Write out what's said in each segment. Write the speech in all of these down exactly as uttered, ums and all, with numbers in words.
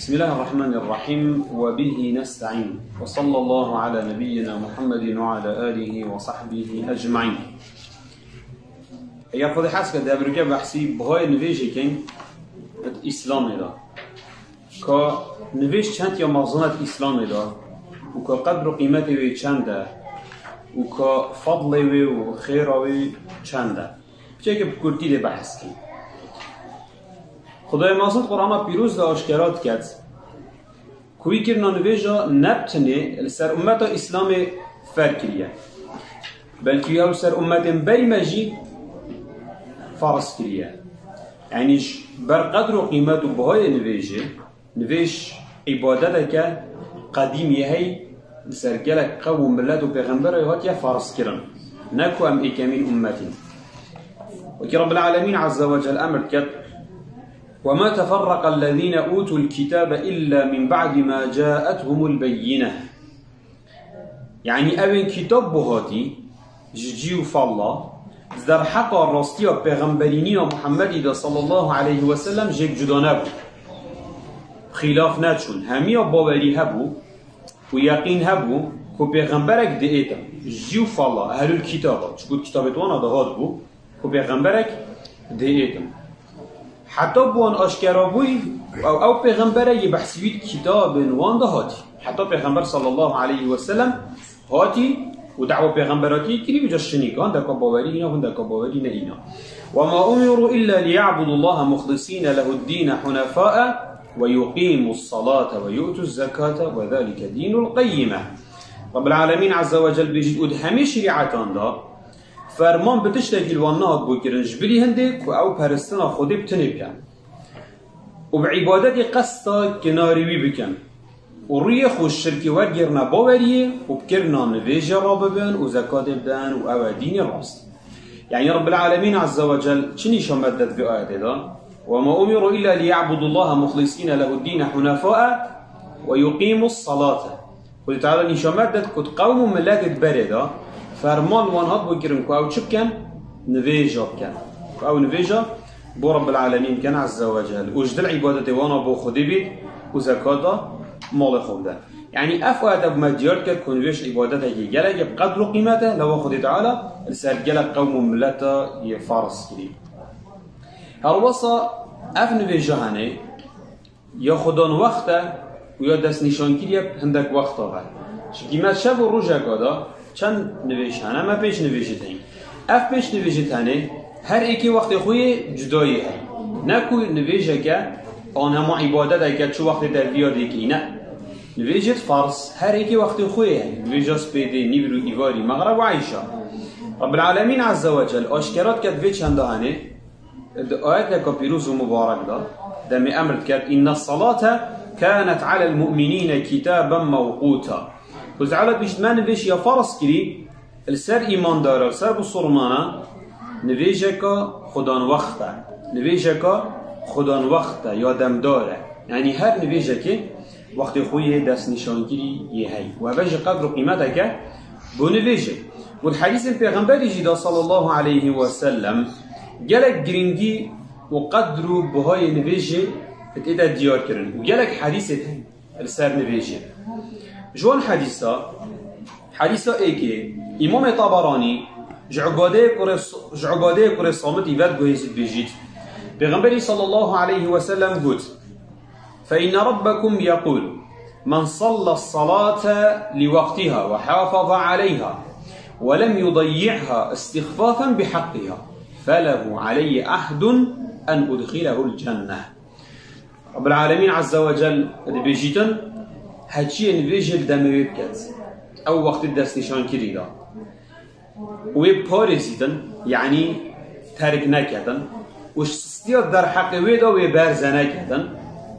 بسم الله الرحمن الرحيم، وبه نستعين، وصلى الله على نبينا محمد وعلى آله وصحبه أجمعين. Eger Xwedê hez ke, devroke behsî bihayê nivêjê kein di Îslamê de. Ka nivêj çend ya mezin e di Îslamê de û ka qedr û qîmetê wê çend e û ka fedlê wê û xêra wê çend e. Piçekê bi kurtî dê behs kî. Xwedayê mezin Qur'ana pîroz de aşkera diket ku wî kirina nivêja ne bi tenê li ser ummeta Îslamê ferz kiriye, belkî ew li ser ummetên berî me jî ferz kiriye. Yanî ji ber qedr û qîmet û bihayê nivêjê, nivêj îbadeteke qedîmî hey li ser gelek qewm û milet û pêxemberê hatiye ferz kirin. Ne ku em êkemîn ummetîn. Wekî Rabbil Alemîn Azze ve Cel emir diket, وما تفرق الذين أوتوا الكتاب إلا من بعد ما جاءتهم البينة. Yanî ewên kitab buhatî ji cî û falla, di derheqa rastiya pêxemberîniya Muhammedî de sallallahu aleyhi ve sellem jêk cuda nebû. Xîlaf neçûn. Hemiya bawerî hebû û yeqîn hebû ku pêxemberek diêtin. Ji cî û falla, ehlul kitaba, çiku kitabê wana de hatibû, ku pêxemberek dihêtin. Heta bi wan aşkera bûyî, ew, ew pêxembere yê behsî wî di kitabên wan de hatî. Heta pêxember sallallahu aleyhi ve sellem hatî û da'wa pêxemberatiyê kirî û ca şinî, hindeka bawerî îna, hindeka bawerî ne îna. وما أمروا إلا ليعبدوا الله مخلصين له الدين حنفاء ويقيموا الصلاة ويؤتوا الزكاة وذلك دين القيمة. Rabbil Alemîn Azze ve Cel bêjît, û di hemî şerîetan de ferman bi tiştekî li wan nehat bû kirin, ji bilî hindê ku ew peristina Xwedê bi tinê bikin û bi îbadetê qesta kinarê wî bikin û rûyê xwe ji şirkê wergêrine baweriyê û bi kirina nivêjê rabibin û zekatê bidin û ew e dînê rast. Yanî Rabbil Alemîn Azze ve Cel çi nîşan me dide di vê ayetê de? وما أمروا إلا ليعبدوا الله مخلصين له الدين حنفاء ويقيموا الصلاة. Xwedê Teala nîşan me dide ku di qewm û miletê di berê de ferman wan hat bû kirin ku ew çi bikin? Nivêja bikin. Ku ew nivêja bo Rabbil Alemîn bikin Azze ve Cel. Û ji dil îbadetê wana bo Xwedê bît û zekata malê xwe bidin. Yanî ev ayete bi me diyar dike ku nivêj îbadetekî gelekî bi qedr û qîmet e, lewê Xwedê Teala li ser gelek qewm û mileta yê farz kirî. Herwesa ev nivêja hene, ya xudan wext e û ya destnîşankirî ye hindek wexta ve. Çimkî me şev û rojeka de çend nivêj hene, me pênc nivêjî tenê. Ev pênc nivêjî tenê her êkê wextê xwe yê cudayê heye. Ne ku nivêjeke an hema îbadeteke çi wextê te viya dêkî ne. Nivêjê farz her êkê wextê xwe yê heye. Nivêja spêdê, nîvro, îvarî, mexreb û îşa. Rabbil Alemîn Azze ve Cel aşkera dike di vê çenda hene, di ayeteke pîroz û mubarek de, demê emr diket, إن الصلاة كانت على المؤمنين كتابا موقوتا. Xwedê Teala bîst me nivêj ya farz kirî, li ser îmandara, li ser bisurmana, nivêjeka xudan wext e. Nivêjeka xudan wext e, ya demdar e. Yanî her nivêjekê wextê xwe yê destnîşankirî yê hey. Û ev jî qedr û qîmeteke bo nivêjê. Û di hedîsên Pêxemberî jî de sallallahu aleyhi ve sellem gelek girîngî û qedr û bihayê nivêjê tê de diyar kirin. Û gelek hedîsê li ser nivêjê. Ji wan hedîsa, hedîsa êkê, Îmamê Taberanî ji Ubadeyê kurê, ji Ubadeyê kurê Samitî vediguhêzî dibêjît, Pêxemberî sallallahu aleyhi ve sellem got, فإن ربكم يقول: من صلى الصلاة لوقتها وحافظ عليها ولم يضيعها استخفافا بحقها فله علي عهد أن أدخله الجنة. Rabbil Alemîn Azze ve Cel dibêjîtin, heçiyê nivêjê li demê wê biket. Ew wextê destnîşankirî da. Wê parêzîtin, yanî terk neketin. Û ji sistiya derheqê wê de wê berze neketin.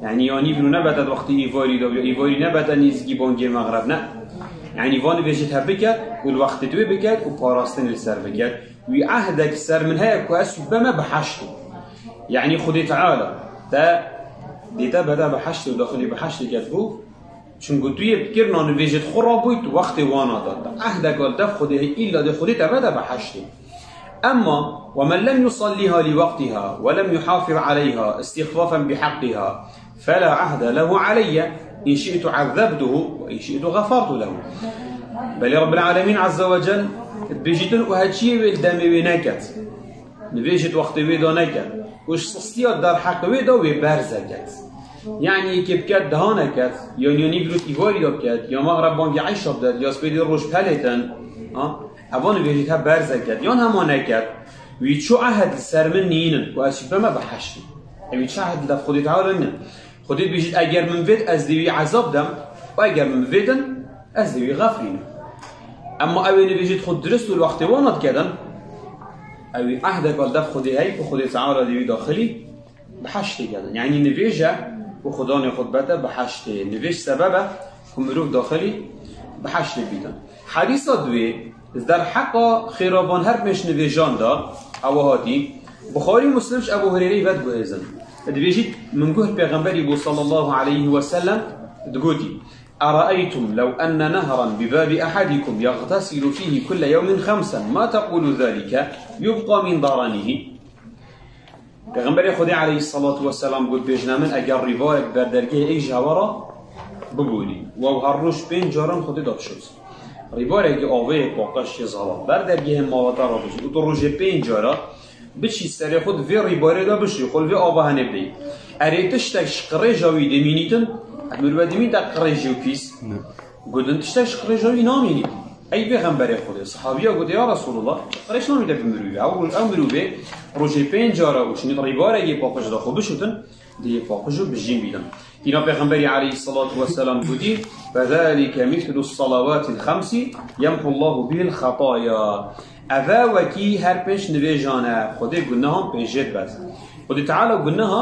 Yanî ya nîvro nebete di wextê îvarî de, ya îvarî nebete nêzîkî bangê mexreb ne. Yanî van nivêjê te biket û li wextê wê biket û parastinê li ser biket. Wî ehdek ser min heye ku ez beme biheştê. Yanî Xwedê Teala te dê te bede biheştê û daxilî biheştê ket bû. Çunku tu yê bikirina nivêjê xwe rabûyî tu wextê wana da. Te ehdeka li dev Xwedê heye, îlla dê Xwedê te bede biheştê. Emma ومن لم يصلها لوقتها ولم يحافظ عليها استخفافا بحقها فلا عهد له علي، إن شئت عذبته وإن شئت غفرت له. Belê Rabbil Alemîn Azze ve Cel dibêjîtin û heçiyê wê li demê wê neket. Nivêjê di wextê wê de neket. Û ji sistiya derheqê wê de wê berze ket. Yanî yekê biket daha neket, ya nîvîrot îvarî de biket, ya mexreb bangî eyşa bidet, ya spêdê roj pelêtin. Ha? Eva nivêjê te berze ket. Yan hema neket. Wî çû ehd li ser min nînin ku ez jî bime biheştê. Ew wî çi ehd li dev Xwedê Teala nînin. Xwedê dibêjit, eger min vêt ez dê wî ezab dem û eger min vêdin ez dê wî xefrînim. Emma ew ê nivêjit xwe dirist û li wextê wana dikedin, ew wî ehdeka li dev Xwedê heyî ku Xwedê Teala dê wî daxilî biheştê kedin. Yanî nivêje û Xudanê xwe dibete biheştê. Nivêj sebeb e ku mirov daxilî biheştê bîtin. Hedîsa duê, li derheqa xêravan her pênc nivêjan de, ewa hatî, Buxarî û Muslim ji Ebû Hurêreyê vediguhêzin. Dibêjît, min guh Pêxemberî bû sallallahu aleyhi ve sellem digotî, أرأيتم لو أن نهرا بباب أحدكم يغتسل فيه كل يوم خمسا ما تقول ذلك يبقى من ضرنه؟ Pêxemberê Xwedê aleyhissalatu vesselam got, bêjne min, eger rîbarek ber dergehê êk ji hewa re bibûrî, û ew her roj pênc caran Xwedê da bişot. Rîbarekî avê yê paqij yê zala ber dergehê mala te re bicû û tu rojê pênc cara biçî serê xwe di vê rîbarê de bişî, xwe li vê ava henê bideyî. Erê tiştek ji qirêja wî dê mînîtin, ev mirove dê mînîte qirêjî û pîs? Ne. Gotin, tiştek ji qirêja wî namînî. Ey Pêxemberê Xwedê, sehabiya gote, ya Resulullah, qirêj namîte bi mirovî. Ew, ew mirovê rojê pênc cara û şinît rîbarekê paqij de xwe bişutin, dê yê paqij û bijîn bîtin. Îna Pêxemberî aleyhissalatu vesselam gotî, فذلك مثل الصلوات الخمس يمحو الله به الخطايا. Eve wekî her pênc nivêjan e, Xwedê gunehan pê jê dibet. Xwedê Teala guneha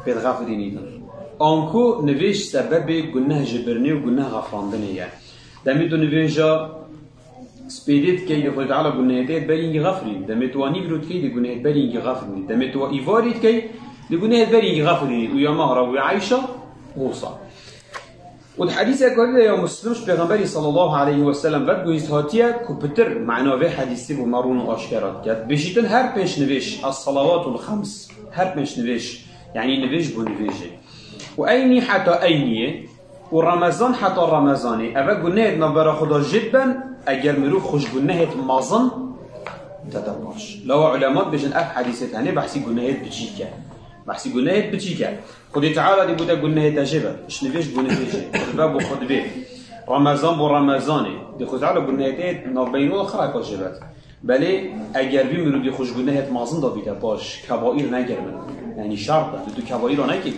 pê dixefirînîtin. Anku nivêj sebebê guneh ji birinê û guneh xefrandinê ye. Demê tu nivêja spêdê dikey, dê Xwedê Teala gunehê te yê berî hingî xefirîn. Demê tu wa nîvro dikey, dê gunehê berî hingî xefirîn. Demê tu wa îvarî dikey, dê gunehê berî hingî xefirîn. Û ya mexreb û ya eyşa, wisa. Û di hedîseke dî de ya Muslim ji Pêxemberî sallallahu aleyhi ve sellem vediguhîst hatiye ku pitir mana vê hedîsê bo me rûn û aşkera dike. Dibêjîtin her pênc nivêj, es-salavatul xems, her pênc nivêj, yanî nivêj bo nivêjê. Û eynî heta eyniyê, û Remezan heta Remezanê, eve gunehê di navbera xwe de jê diben, eger mirov xwe ji gunehê di mezin dide paş. Lawa ulema dibêjin, ev hedîsê tenê behsî gunehê di biçîk e. Behsî gunehê di biçîk e. Xwedê Teala dê gote gunehê te jê be, ji nivêj bo nivêjê, xutbe bo xutbê, Remezan bo Remezanê, dê Xwedê Teala gunehê te yê navbeyno xiraka jê be. Belê eger vî mirovî xwe ji gunehê di mezin de bîte paş, kebaîr nekirin. Yanî şert be, tu kebaîra nekî.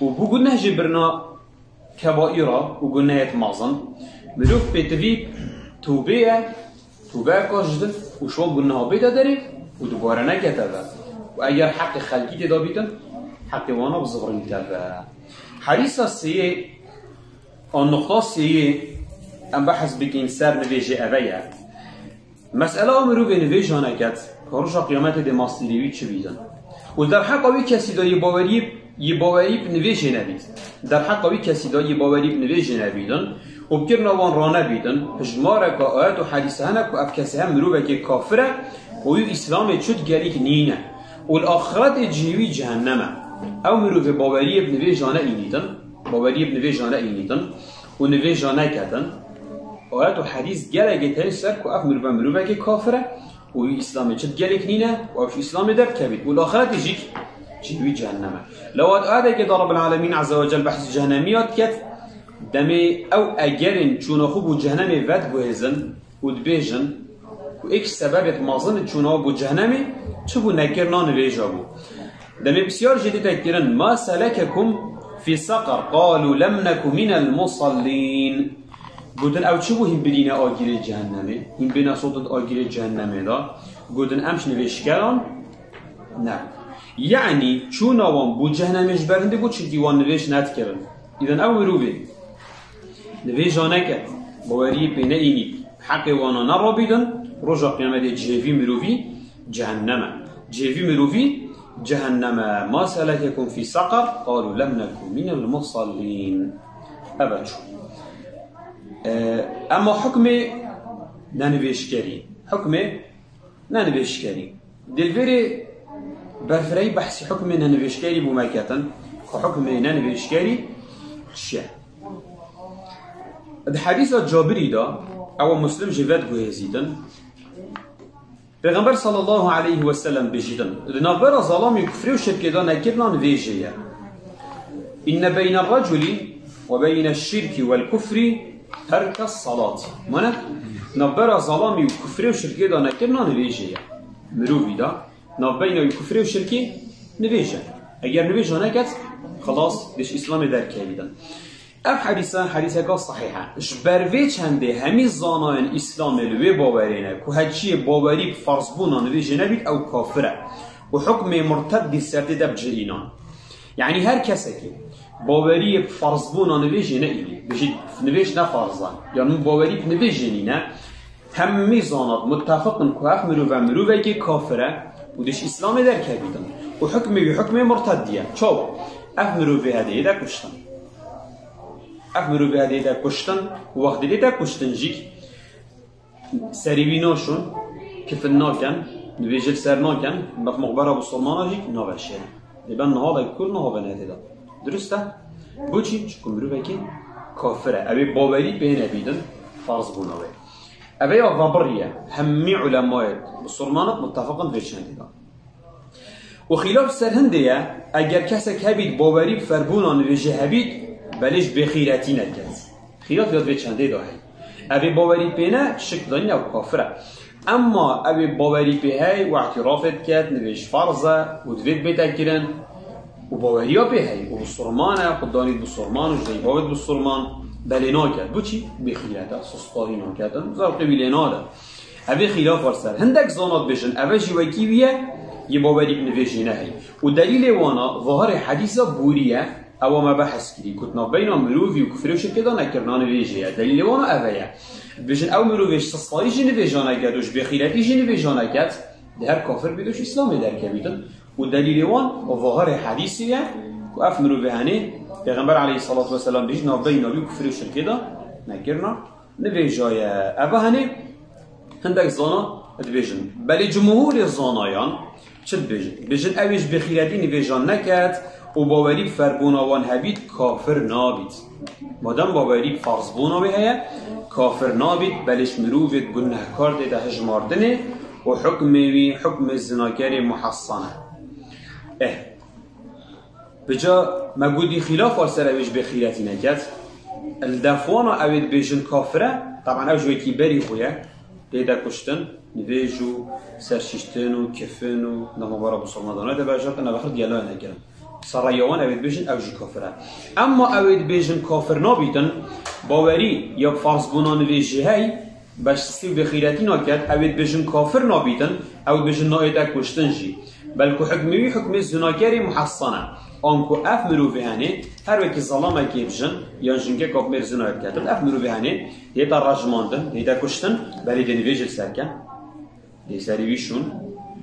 Û bo guneh jê birina kebaîra û gunehê di mezin, mirov pêtivî tûbê ye, tûbeyeka ji din û ji wan guneha bête derê û dubare nekete ve. Û eger heqê xelkî tê de bîtin, heqê wana bizivirînîte ve. Hedîsa sêyê, an nuqta sêyê, em behs bikîn ser nivêjê eve ye. Mesela ew mirovê nivêja neket, ka roja qiyametê dê mastirî wî çi bîtin? Û derheqa wî kesî de yê bawerî, yê bawerî bi nivêjê nebît. Derheqa wî kesî de yê bawerî bi nivêjê nebîtin û bikirina wan ranebîtin, hijmareka ayet û hedîse hene ku ev kesê hem mirovekê kafir e, xweyî Îslamê çut gelîk nîne. Û li axiretê cihê wî cehennem e. Ew mirovê baweriyê bi nivêja neînîtin, baweriyê bi nivêja neînîtin û nivêja neketin, ayet û hedîs gelekê tên ser ku ev mirove mirovekê kafir e û wî Îslamê çi gelek nîne û ew ji Îslamê derdikevît û li axretê jî cihê wî cehennem e. Lewat ayeteke de Rabbil Alemîn Azze ve Cel behsî cehennemî ya diket, demê ew egerên çûna xwe bo cehennemê vediguhêzin û dibêjin ku êk ji sebebêt mezin çûna bo cehennemê çi bû, nekirina nivêja bû. Demê pisyar jê dîte kirin, "Ma selekekum fî seqer? Qalû lem neku minel musallîn." Gotin, ew çi bû hîn birîne agirê cehennemê? Hîn bêne sotin agirê cehennemê de? Gotin, em ji nivêjkeran ne. Yanî çûna wan bo cehennemê ji ber hindê bû, çimkî wan nivêj nedikirin. Îden ew mirovê nivêja neket, baweriyê pê neînît, heqê wana nerabîtin, roja qiyametê cihê vî mirovî cehennem e. Cihê vî mirovî cehennem e. Ma selekekum fî seqer? Qalû lem neku minel musallîn. Ev e çû. E, Ema hukmê nenivêjkerî. Hukmê nenivêjkerî. Dê li vêrê berfirehî behsî hukmê nenivêjkerî bo me ketin. Ku hukmê nenivêjkerî çi ye? Di hedîsa Cabirî de, ewa Muslim jî vediguhêzîtin, Pêxember sallallahu aleyhi ve sellem bêjîtin, di navbera zalamî û kufrê û şirkê de nekirina nivêjê ye. Inne beyne reculi ve beyne şirki vel kufri terke salat. Mane, navbera zalamî û kufrê û şirkê de nekirina nivêjê ye. Mirovî de navbeyna wî kufrê û şirkê nivêj e. Eger nivêja neket, xelas, dê ji Îslamê derkevîtin. Ev hedîse, hedîseka sehîh e. Ji ber vê çendê hemî zanayên Îslamê li wê bawerê ne ku heçiyê bawerî bi ferzbûna nivêjê nebît, ew kafir e. Û hukmê murtedî ser tê de bi cih înan. Yanî her kesekê baweriyê bi ferzbûna nivêjê neînî, bijî nivêj ne farz e, yan min bawerî bi nivêjê nîne, hemî zanat muttefik in ku ev mirove mirovekê kafir e û dê ji Îslamê derkevîtin. Û hukmê wî hukmê murtedî ye. Çawa? Ev mirovê hedê yê de kuştin. Ev mirovê hedê yê de kuştin û wextê dê de kuştin jî serî wî naşon, kifin nakin, nivêjê li ser nakin, mef muxbera bisilmana jî naveşêrin. Dê ben niha de kul niha ve nedê de. Dirust e? Boçî? Çiku mirovekî kafir e. Ew ê bawerî pê nebîtin, farz bûna wê. Ev ê ya vebirî ye. Hemî ulemayê bisilmanik muttefik in vê çendê de. Û xîlaf ser hindê ye, eger kesek hebît, bawerî bi ferbûna nivêjê hebît, belê ji bêxîretî neket. Xîlaf ya di vê çendê de heye. Ev ê bawerî pê ne, şik danîne ew kafir e. Emma ew ê bawerî pê heye û îtirafê diket, nivêj farz e û divê bête kirin û baweriya pê heye û bisilman e, xwe danît bisilman û ji dayî bavêt bisilman, belê naket. Boçî? Bêxîret e, sustahî naketin, zewqê wî lê nade. Ev ê xîlaf war ser. Hindek zana dibêjin, ev jî wekî wî ye, yê bawerî bi nivêjê neheyî. Û delîlê wana, zahirê hedîsa borî ye, ewa me behs kirî, ku di navbeyna mirovî û kufrê û şirkê de nekirina nivêjê ye. Delîlê wana ev e ye. Dibêjin, ew mirovê ji sustahî jî nivêja neket û ji bêxîretî jî nivêja neket, dê her kafir bît û ji Îslamê derkevîtin. Û delîlê wan, zahirê hedîsê ye, ku ev mirovê henê, Pêxember aleyhissalatu vesselam bêjî, navbeyna wî û kufrê û şirkê de nekirina nivêja ye. Ev henê hindek zana dibêjin. Belê cumhûrê zanayan çi dibêjin? Dibêjin, ew ê ji bêxîretî nivêja neket û bawerî bi ferbûna wan hebît, kafir nabît. Madem bawerî bi ferzbûna wê heye, kafir nabît, belê ji mirovê gunehkar tê de hejmardinê û hukmê wî hukmê zinakerê muhessan e. Eh, Bica me gotî xîlaf war ser ew ê ji bêxîretî neket. Li def wana ew ê dibêjin kafir e. Taban ew ji wekî berî xwe ye. Tê de kuştin, nivêj û serşiştin û kifin û namabara bisilman dana de vejatin, ev xir diyaloya nekirin. Seraya wan ew ê dibêjin ew jî kafir e. Emma ew ê dibêjin kafir nabîtin, bawerî ya bi farzbûna nivêjê hey, Beşsî û bêxîretî naket, ew ê dibêjin kafir nabîtin, ew ê dibêjin nayê te kuştin jî. Belku hukmê wî hukmê zinakerê muhessan e. Anku ev mirovê henê, her wekî zelamekê bi jin, yan jinkek bi mêr zina diketin, ev mirovê henê, dê te rejmandin, dê te kuştin, belê dê nivêj li ser ken. Dê serî wî şûn,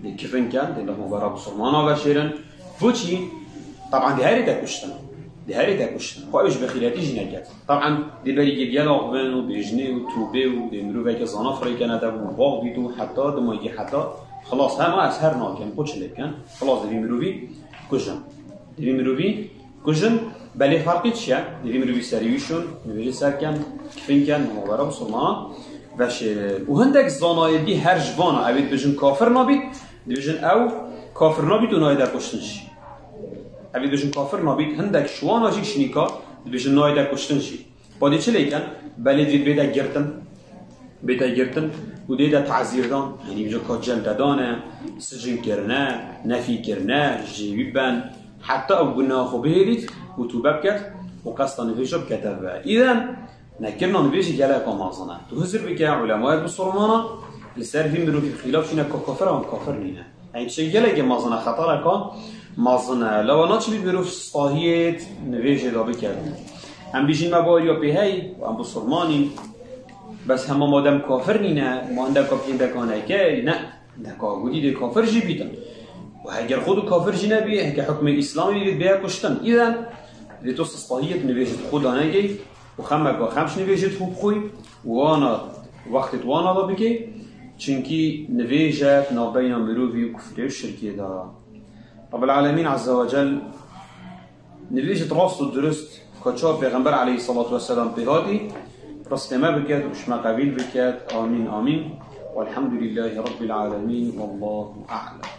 dê kifin ken, dê li navbera bisilmana veşêrin. Boçî? Taban dê herê te kuştin. Dê herê te kuştin. Xwe ew ji bêxîretî jî neket. Taban dê berî gel axivin û bêjinê û tûbê û dê miroveke zana firê kene te û bax bît û heta dimagî heta xilas hema ez her nakim xwe çi lê bikin. Xilas dê vî mirovî kujin. Dê vî mirovî kujin, belê ferqî çi ye? Dê vî mirovî serî wî şûn, nivêjê ser ken, kifin ken, navbera bisilmana veşêrin. Û hindek zanayê dî her ji vana ew ê dibêjin kafir nabît, dibêjin ew kafir nabît û nayê te kuştin jî. Ew ê dibêjin kafir nabît, hindek ji wana jî şinîka dibêjin nayê te kuştin jî. Padê çi lê ken? Belê divê bête girtin. Bête girtin û dê de tazîrdan, yanî vêca ka cendedane, sicin kirine, nefî kirine, ji cihê wî ben, heta ew guneha xwe bihêlît û tûbe biket û qesta nivêja bikete ve. Îden, nekirina nivêjî geleka mezin e. Tu hizir bike, ulemayê bisilmana li ser vî mirovî xîlaf çîne ka kafir e an kafir nîne. Eyn tiştekî gelekê mezin e, xetereka mezin e. Lewra naçibît mirov sahiyê nivêjê de biket. Em bêjin me baweriya pê hey, em bisilmanîn. Bes hema madem kafir nîne, ma hindeka pê hindeka nekey, ne. Hindeka gotî dê kafir jî bîtin. Û heger xwe tu kafir jî nebî, heke hukmê Îslamê bî, bêye kuştin. Îden, dê tu sustahiyê nivêjê xwe danegey. û xemeka xem ji nivêjê dixwe bixwî û wana wextê di wana de bikê, çunkî nivêj e di navbeyna mirovî û kufrê û şirkê de. Rabbul Alemîn Azze ve Cel Nivîjit rast û dirust, ka çawa Pêxember aleyhissalatu vesselam pê hatî, ristê me biket û ji me qebîl biket. Amîn, amîn. Welhamdulillahî Rabbil alemin. Wallahu a'lem.